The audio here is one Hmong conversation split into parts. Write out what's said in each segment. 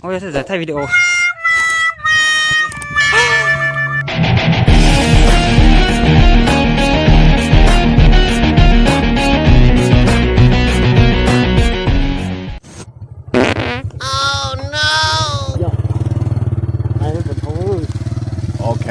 Ôi, tôi thaij video. Ok.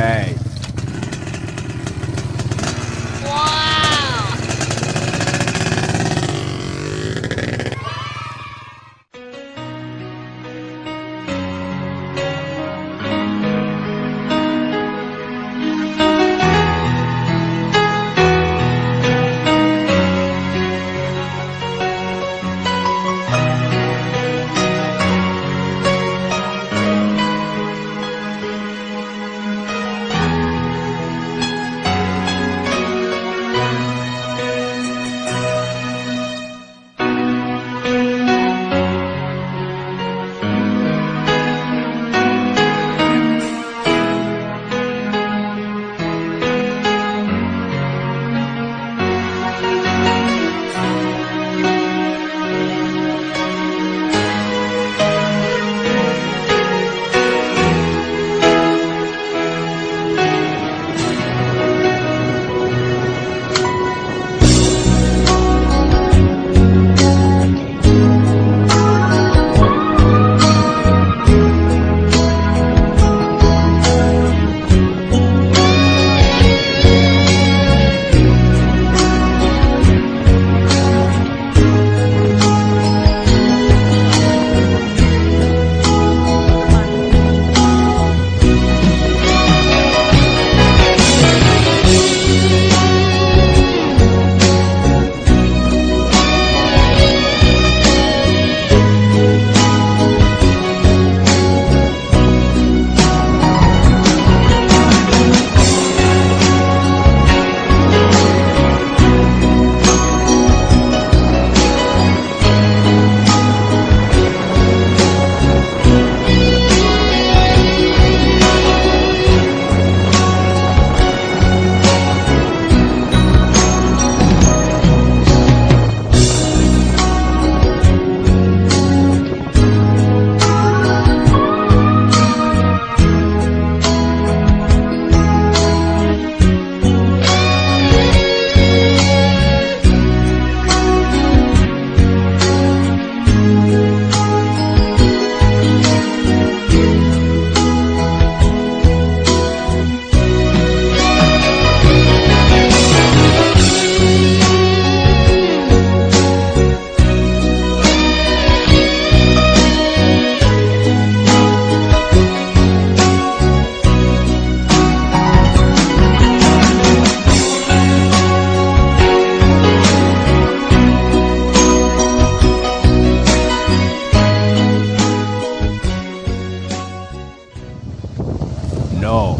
No.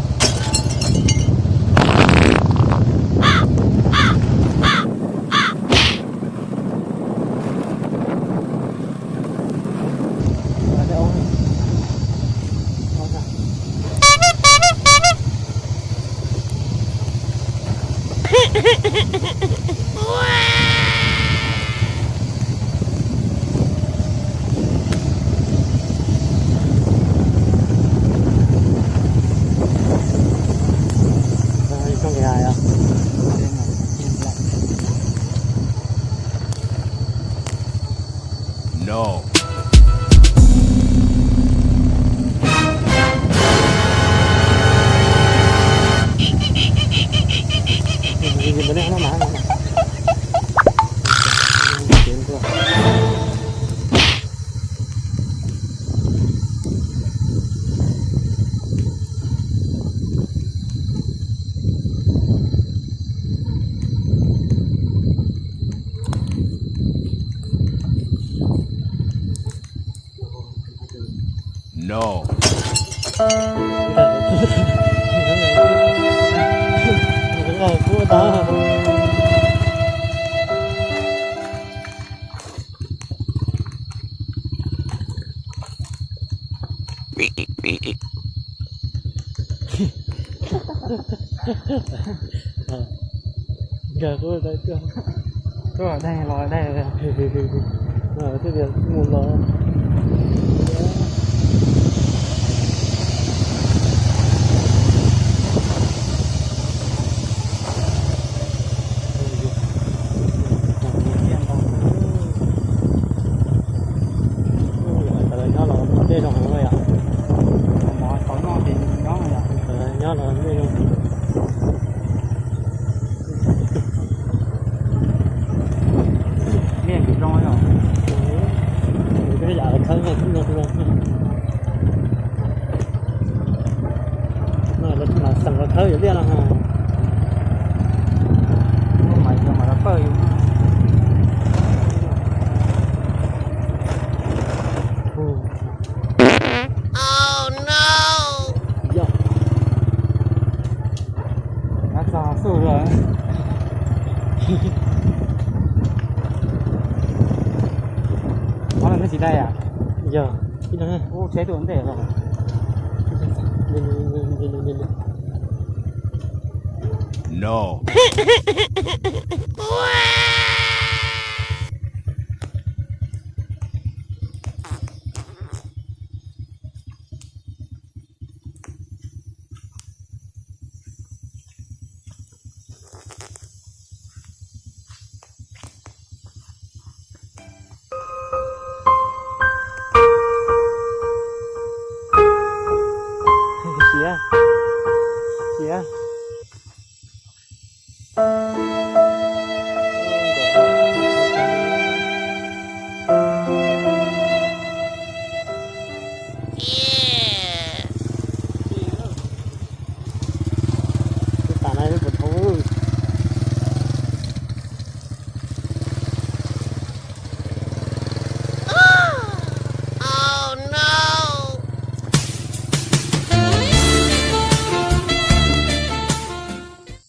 No. No. Nkag qub tau tuaj. Tuaj dai los dai. Tuaj tias mus los. Khawb no kuj zoo zoo. No lawv tsis mam xeem los khawb yuav liaj no ha. Muaj mas yog mas los pawj yus. Yog. Ab txog xub lawm. Ob leeg twb tsis dai yom? Yog, ib leeg. Ub, tsheb tuaj ntej los. No. Siav, siav.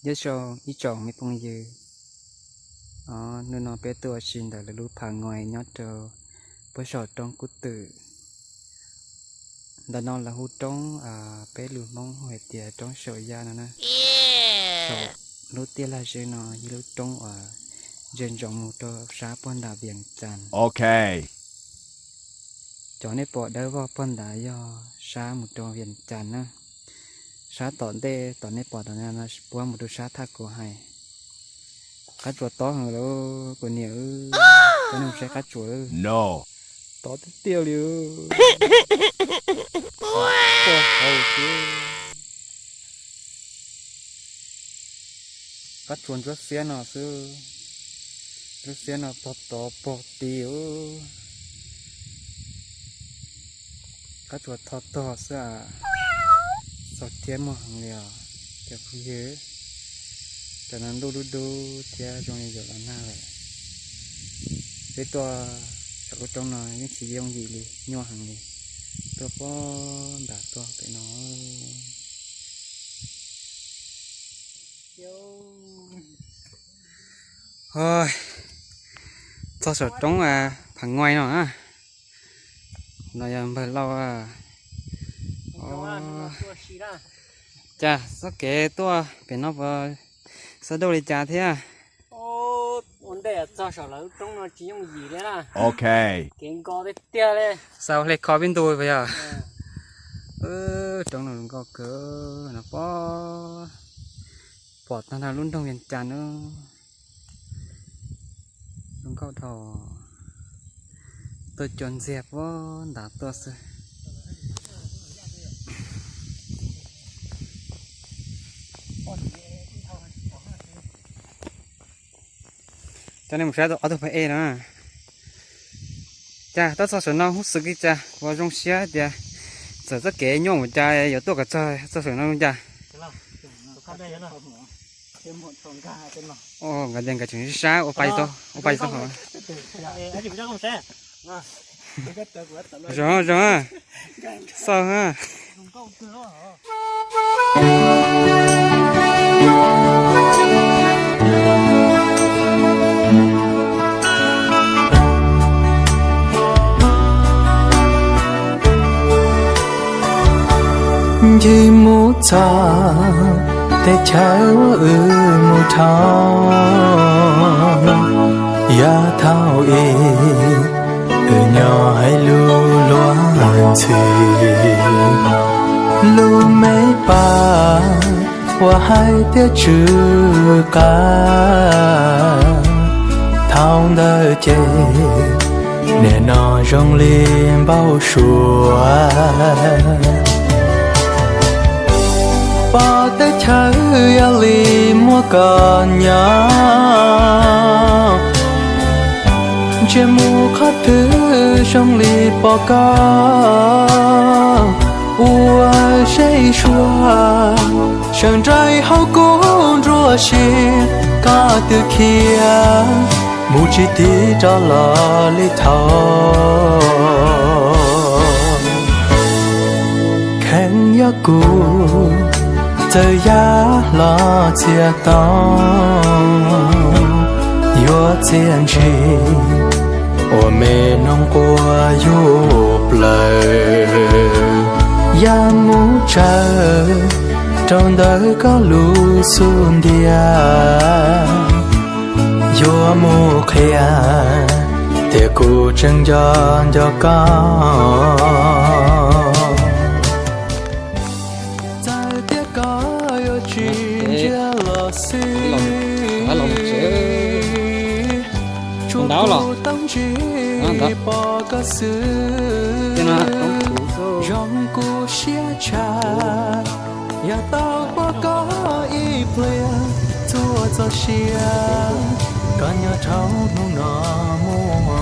Nyob zoo ib tsoom me phooj ywg, hnub no peb tuaj ua si ntawm lawv lub phav ngois nyob rau puag saum roob Kub Twm. Ntawm no lawv hu roob, peb lus Hmoob hu hais tias roob Saum Yaj no na. Saum lub tiaj laj zeb no yog lub roob uas ntsia ntsoov mus rau sab puag nram Vias Cas. Cov nej pom dawb vog puag nrad yog sab mus rau Vias Cas na. Sab tom ntej tom nej pom tom no puab mus rau sab thaj kuv hais. Qab tsuas tob heev lawm kuv niam, cov nej mus saib qab tsuas lawm. Tob tiag tiag li. Tuaj hauv xwb. Qab tsuas ntsuab xiab no xwb, ntsuab xiab no pog tod pog tid. Qab tsuas tho tog xwb a. Txaus thiab muag heev li os cov phooj ywg. Tam no ntuj dub dub thiab zoo li yuav los nag lawm. Peb tuaj saum lub roob no yeej tsis yooj yim li, nyuaj heev li. Tuaj puag nram tuaj pem no. Txog saum roob Phav Ngois no na. No yog npawg Lauj. Cas txoj kev tuaj pem no puas xav dua li cas thiab? Ua ntej txog saum lawv lub roob no tsis yooj yim li na. Kev nkos tiag tiag li. Xav ua hle kho peb ntu puas yog? Roob no zoo nkauj kawg no pob. Pom tag nrho lub nroog Vias Cas na. Zoo nkauj dhau. Tuaj cua ntxiag puag nrad tuaj xwb. Cov nej mus saib ob tug pab ej no. Cas tuaj txog saum no huj xwm li cas, puas zoo siab tias txawm txoj kev nyuaj mus cas yuav tuaj kom txog txog saum no zoo cas? Nkawd tias nkawd tseem sib sab ua pa ua pa hauv. Zoo zoo, xauj ha. Ncig mus txog teb chaws uas wb mus dhau, yav thaum ub wb nyob hauv lub luag ntxhi, lub me pas uas hais tias Tsw Qab. Thaum ntawd ces nim no zoo li npau suav, pom teb chaws yog li muaj koj nyob. Ntsia mus qhov twg zoo li pom koj ua zej zua, sawv nraim hauv kuv nruab siab, koj twb khiav mus tsis tiv rov los li thaum. Kheev yog kuv txawm yaj hlo txias to, yuav txiaj ntsig ua me noog quaj yuj plawv, yaj mus tsawv rau ntawm koj lub xub ntiag, yuav mus qhia tias kuv tseem nco nco koj. Txawm tias koj yuav tsis ntsia los xij, tsuas kuv tau ntsib pom koj xwb, zoo kuv siab tshaj. Yog tau pom koj ib pliag txhua txoj sia, koj nyob dhau hnub no mus,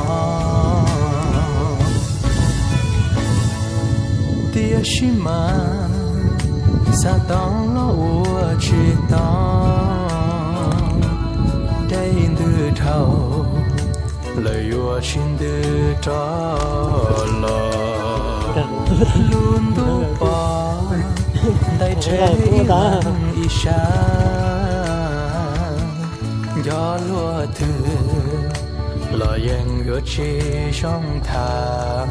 tiam sis mas xav tau los ua tsis tau, dej ntws dhau lawm yuav sib ntws rov los. Lub ntuj pom ntais rhe ib leeg ib sab, nco luag twg los yeej yuav tsis zoo tham.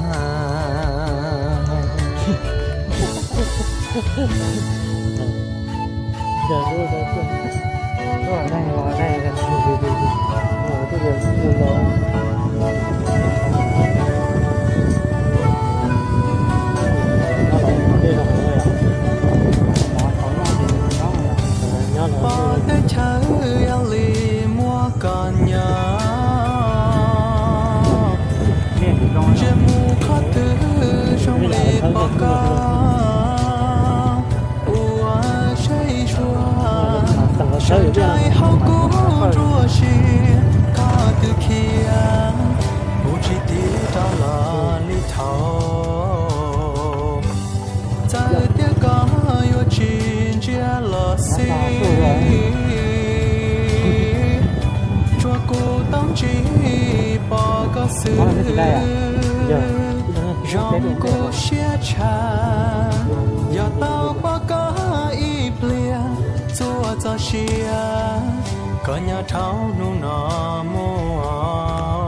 Pom teb chaws yog li muaj koj nyob, ntsia mus qhov twg zoo li pom koj ua zej zua, sawv nraim hauv kuv nruab siab, koj twb khiav mus tsis tiv rov los li thaum. Txawm tias koj yuav tsis ntsia los xij, tsuas kuv tau ntsib pom koj xwb, zoo kuv siab tshaj. Yog tau pom koj ib pliag txhua txoj sia, koj nyob dhau hnub no mus.